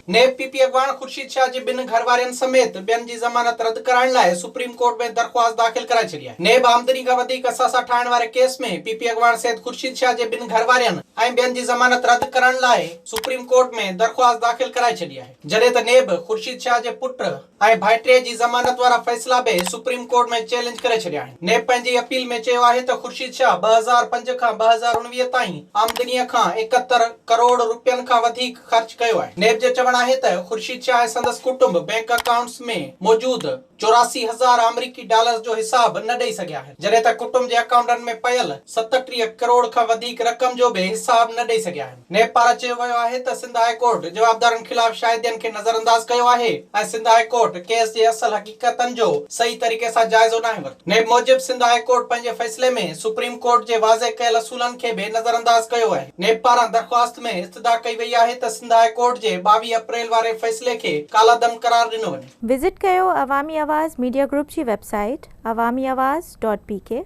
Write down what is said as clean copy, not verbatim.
NAB P P اڳواڻ خورشيد شاهه جي ٻن گهروارين سميت ٻين جي ضمانت رد ڪرائڻ لاء سپريم ڪورٽ ۾ درخواست داخل ڪرائي ڇڏي آهي. نيب آمدني کان وڌيڪ اثاثا ٺاهڻ واري ڪيس ۾ پي پي اڳواڻ سيد خورشيد شاهه جي ٻن گهروارين ۽ ٻين جي ضمانت رد ڪرڻ لاء سپريم ڪورٽ ۾ درخواست داخل ڪرائي ڇڏي آهي. جڏهن ته نيب خورشيد شاهه جي پٽ ۽ ڀائٽي جي ضمانت وارا فيصلا به سپريم ڪورٽ ۾ چئلينج ڪري ڇڏيا آهن. نيب پنهنجي اپيل ۾ چيو آهي ته خورشيد شاهه 2005 کان 2019 تائين آمدنيء کان 71 ڪروڙ رپين کان وڌيڪ خرچ ڪيو آهي. نيب جو چوڻ آهي ته خورشيد شاهه ۽ سندس ڪٽنب بئنڪ اڪائونٽس ۾ موجود 84 هزار آمريڪي ڊالرز جو حساب نه ڏئي سگهيا آهن، جڏهن ته ڪٽنب جي اڪائونٽن ۾ پيل 37 ڪروڙ کان وڌيڪ رقم جو به حساب نه ڏئي سگهيا آهن. نيب پاران چيو ويو آهي ته سنڌ هاء ڪورٽ جوابدارن خلاف شاهدين کي نظرانداز ڪيو آهي ۽ سنڌ هاء ڪورٽ ڪيس جي اصل حقيقتن جو صحيح طريقي سان جائزو ناهي ورتو. نيب موجب سنڌ هاء ڪورٽ پنهنجي فيصلي ۾ سپريم ڪورٽ جي واضح ڪيل اصولن کي به نظرانداز ڪيو آهي. نيب پاران درخواست ۾ استدعا ڪئي وئي آهي ته سنڌ هاء ڪورٽ جي 22 اپريل واري فيصلي کي ڪالعدم قرار ڏنو وڃي. وزٽ ڪيو عوامي آواز ميڊيا گروپ جي web site Awami Awaz dot P K.